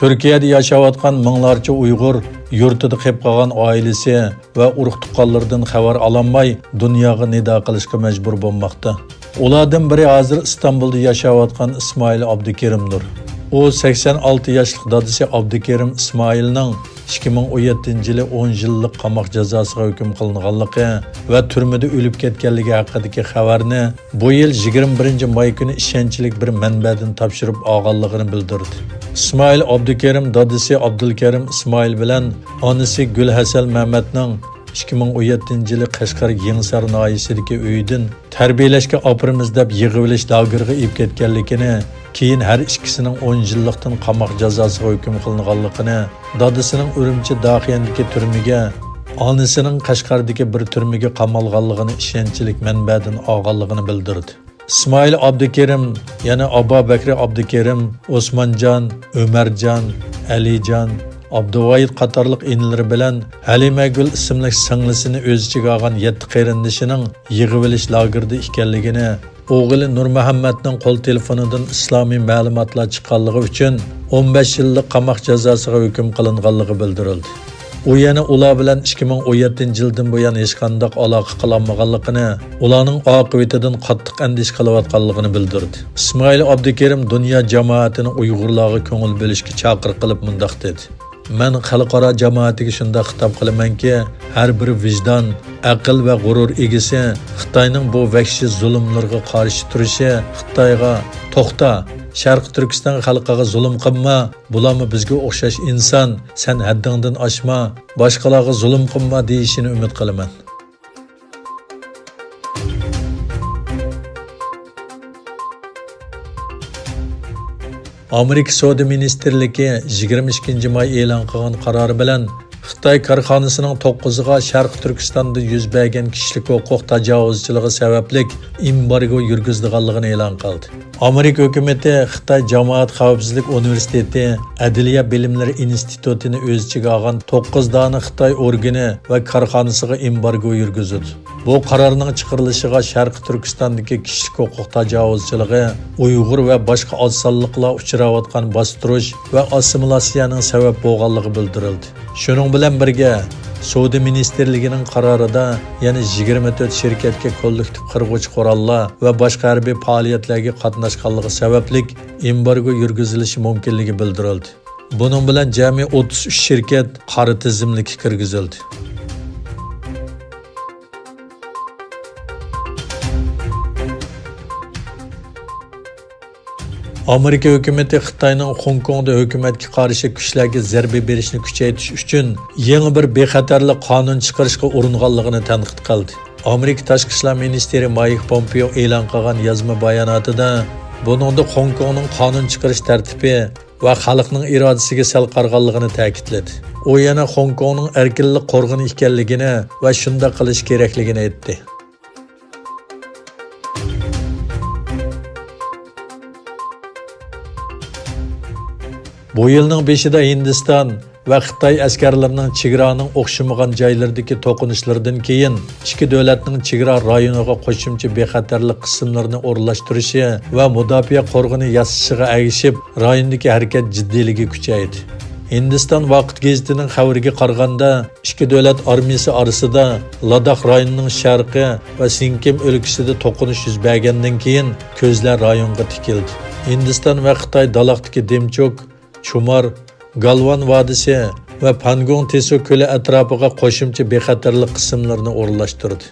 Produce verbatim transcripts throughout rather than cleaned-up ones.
تۈركىيەدە ياشاۋاتقان مىڭلارچە ئۇيغۇر يۇرتىدا قېلىپ قالغان ئائىلىسى ۋە ئۇرۇق-تۇغقانلىرىدىن خەۋەر ئالالماي، دۇنياغا نىدا قىلىشقا مەجبۇر بولماقتا. ئۇلاردىن بىرى ھازىر ئىستانبۇلدا ياشاۋاتقان ئىسمائىل ئابدۇكېرىمدۇر. ئۇ سەكسەن ئالتە ياشلىق دادىسى ئابدۇكېرىم ئىسمائىلنىڭ ئىككى مىڭ ئون يەتتىنچى يىلى ئون يىللىق قاماق جازاسىغا ھۆكۈم قىلىنغانلىقى ۋە تۈرمىدە ئۆلۈپ كەتكەنلىكى ھەققىدىكى خەۋەرنى بۇ يىل يىگىرمە بىرىنچى ماي كۈنى ئىشەنچلىك بىر مەنبەدىن تاپشۇرۇپ ئالغانلىقىنى بىلدۈردى. ئىسمائىل ئابدۇكېرىم دادىسى ئابدۇلكېرىم ئىسمائىل بىلەن ئانىسى گۈلھەسەل مەمەتنىڭ ئىككى مىڭ ئون يەتتىنچى يىلى قەشقەر يېڭىسار ناھىيەسىدىكى ئۆيىدىن تەربىيەلەشكە ئاپىرىمىز دەپ يىغىۋېلىش لاگېرىغا ئېلىپ كەتكەنلىكىنى، كېيىن ھەر ئىككىسىنىڭ ئون يىللىقتىن قاماق جازاسىغا ھۆكۈم قىلىنغانلىقىنى، دادىسىنىڭ ئۈرۈمچى داخىيەندىكى تۈرمىگە، ئانىسىنىڭ قەشقەردىكى بىر تۈرمىگە قامالغانلىقىنى ئىشەنچلىك مەنبەدىن ئالغانلىقىنى بىلدۈردى. ئىسمائىل ئابدۇكېرىم، يەنى ئابابەكرى ئابدۇكېرىم، ئوسمانجان، ئۆمەرجان، ئەلىجان، ئابدۇۋايىت قاتارلىق ئىنىلىرى بىلەن ھەلىمەگۈل ئىسىملىك سىڭلىسىنى ئۆز ئىچىگە ئالغان يەتتە قېرىندىشىنىڭ يىغىۋېلىش لاگېرىدا ئىكەنلىكىنى، ئوغلى نۇرمۇھەممەتنىڭ قول تېلېفونىدىن ئىسلامىي مەلۇماتلار چىققانلىقى ئۈچۈن ئون بەش يىللىق قاماق جازاسىغا ھۆكۈم قىلىنغانلىقى بىلدۈرۈلدى. ئۇ يەنە ئۇلار بىلەن ئىككى مىڭ ئون يەتتىنچى يىلدىن بۇيان ھېچقانداق ئالاقە قىلالمىغانلىقىنى، ئۇلارنىڭ ئاقىۋىتىدىن قاتتىق ئەندىشە قىلىۋاتقانلىقىنى بىلدۈردى. ئىسمائىل ئابدۇكېرىم دۇنيا جامائىتىنى ئۇيغۇرلارغا كۆڭۈل بۆلۈشكە چاقىرىق قىلىپ مۇنداق دېدى: مەن خەلقئارا جامائىتىگە شۇنداق خىتاب قىلىمەنكى، ھەر بىر ۋىجدان، ئەقىل ۋە غۇرۇر ئىگىسى خىتاينىڭ بۇ ۋەھشىي زۇلۇملىرىغا قارشى تۇرۇشى، خىتايغا «توختا، شەرقىي تۈركىستان خەلقىگە زۇلۇم قىلما، بۇلارمۇ بىزگە ئوخشاش ئىنسان، سەن ھەددىڭدىن ئاشما، باشقىلارغا زۇلۇم قىلما» دېيىشىنى ئۈمىد قىلىمەن. ئامېرىكا سودا مىنىستىرلىكى يىگىرمە ئىككىنچى ماي ئېلان قىلغان قارارى بىلەن خىتاي كارخانىسىنىڭ توققۇزىغا شەرقىي تۈركىستاندا يۈز بەرگەن كىشىلىك ھوقۇق تاجاۋۇزچىلىقى سەۋەبلىك ئېمبارگو يۈرگۈزىدىغانلىقىنى ئېلان قىلدى. ئامېرىكا ھۆكۈمىتى خىتاي جامائەت خەۋپسىزلىك ئۇنىۋېرسىتېتى ئەدلىيە بىلىملىرى ئىنستىتۇتىنى ئۆز ئىچىگە ئالغان توققۇز دانە خىتاي ئورگىنى ۋە كارخانىسىغا ئېمبارگو يۈرگۈزىدۇ. بۇ قارارنىڭ چىقىرىلىشىغا شەرقىي تۈركىستاندىكى كىشىلىك ھوقۇق تاجاۋۇزچىلىقى، ئۇيغۇر ۋە باشقا ئاز سانلىقلار ئۇچراۋاتقان باستۇرۇش ۋە ئاسسىمىلياتسىيەنىڭ سەۋەب بولغانلىقى بىلدۈرۈلدى. شۇنىڭ بىلەن بىرگە، سودا مىنىستىرلىكىنىڭ قارارىدا يەنە يىگىرمە تۆت شىركەتكە كوللېكتىپ قىرغۇچ قوراللار ۋە باشقا ھەربىي پائالىيەتلەرگە قاتناشقانلىقى سەۋەبلىك ئېمبارگو يۈرگۈزۈلۈشى مۇمكىنلىكى بىلدۈرۈلدى. بۇنىڭ بىلەن جەمئىي ئوتتۇز ئۈچ شىركەت قارا تىزىملىككە كىرگۈزۈلدى. ئامېرىكا ھۆكۈمىتى خىتاينىڭ خوڭكوڭدا ھۆكۈمەتكە قارشى كۈچلەرگە زەربە بېرىشنى كۈچەيتىش ئۈچۈن يېڭى بىر بىخەتەرلىك قانۇن چىقىرىشقا ئۇرۇنغانلىقىنى تەنقىد قىلدى. ئامېرىكا تاشقى ئىشلار مىنىستىرى مايك پومپېئو ئېلان قىلغان يازما باياناتىدا بۇنىڭدا خوڭكوڭنىڭ قانۇن چىقىرىش تەرتىپى ۋە خەلقنىڭ ئىرادىسىگە سەل قارىغانلىقىنى تەكىتلىدى. ئۇ يەنە خوڭكوڭنىڭ ئەركىنلىك قورغىنى ئىكەنلىكىنى ۋە شۇنداق قىلىش كېرەكلىكىنى ئېيتتى. بۇ يىلنىڭ بېشىدا ھىندىستان ۋە خىتاي ئەسكەرلىرىنىڭ چېگرانىڭ ئوخشىمىغان جايلىرىدىكى توقۇنۇشلىرىدىن كېيىن، ئىككى دۆلەتنىڭ چېگرا رايونىغا قوشۇمچە بىخەتەرلىك قىسىملىرىنى ئورۇنلاشتۇرۇشى ۋە مۇداپىئە قورغىنى ياسىشىغا ئەگىشىپ، رايوندىكى ھەرىكەت جىددىيلىكى كۈچەيدى. ھىندىستان ۋاقىت گېزىتىنىڭ خەۋىرىگە قارىغاندا، ئىككى دۆلەت ئارمىيىسى ئارىسىدا لاداخ رايونىنىڭ شەرقى ۋە سىنكىم ئۆلكىسىدە توقۇنۇش يۈز بەرگەندىن كېيىن، كۆزلەر رايونغا تىكىلدى. ھىندىستان ۋە خىتاي دالاقتىكى دىمچوك، چۇمار، گالۋان ۋادىسى ۋە پانگونگ تېسو كۆلى ئەتراپىغا قوشۇمچە بىخەتەرلىك قىسىملىرىنى ئورۇنلاشتۇردى.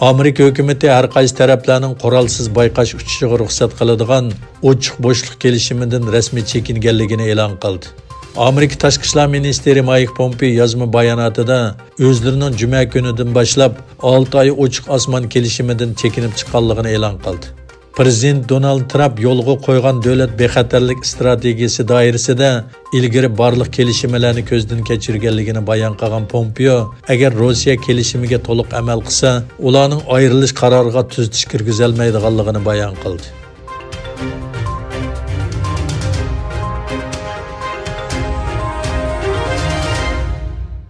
ئامېرىكا ھۆكۈمىتى ھەر قايسى تەرەپلەرنىڭ قورالسىز بايقاش ئۇچۇشىغا رۇخسەت قىلىدىغان ئوچۇق بوشلۇق كېلىشىمىدىن رەسمىي چېكىنگەنلىكىنى ئېلان قىلدى. ئامېرىكا تاشقى ئىشلار مىنىستىرى مايك پومپېئو يازما باياناتىدا ئۆزلىرىنىڭ جۈمە كۈنىدىن باشلاپ ئالتە ئاي ئوچۇق ئاسمان كېلىشىمىدىن چېكىنىپ چىققانلىقىنى ئېلان قىلدى. پىرېزىدېنت دونالد ترامپ يولغا قويغان دۆلەت بىخەتەرلىك ئىستراتېگىيىسى دائىرىسىدە ئىلگىرى بارلىق كېلىشىملەرنى كۆزدىن كەچۈرگەنلىكىنى بايان قىلغان پومپېئو، ئەگەر روسىيە كېلىشىمىگە تولۇق ئەمەل قىلسا، ئۇلارنىڭ ئايرىلىش قارارىغا تۈزىتىش كىرگۈزەلمەيدىغانلىقىنى بايان قىلدى.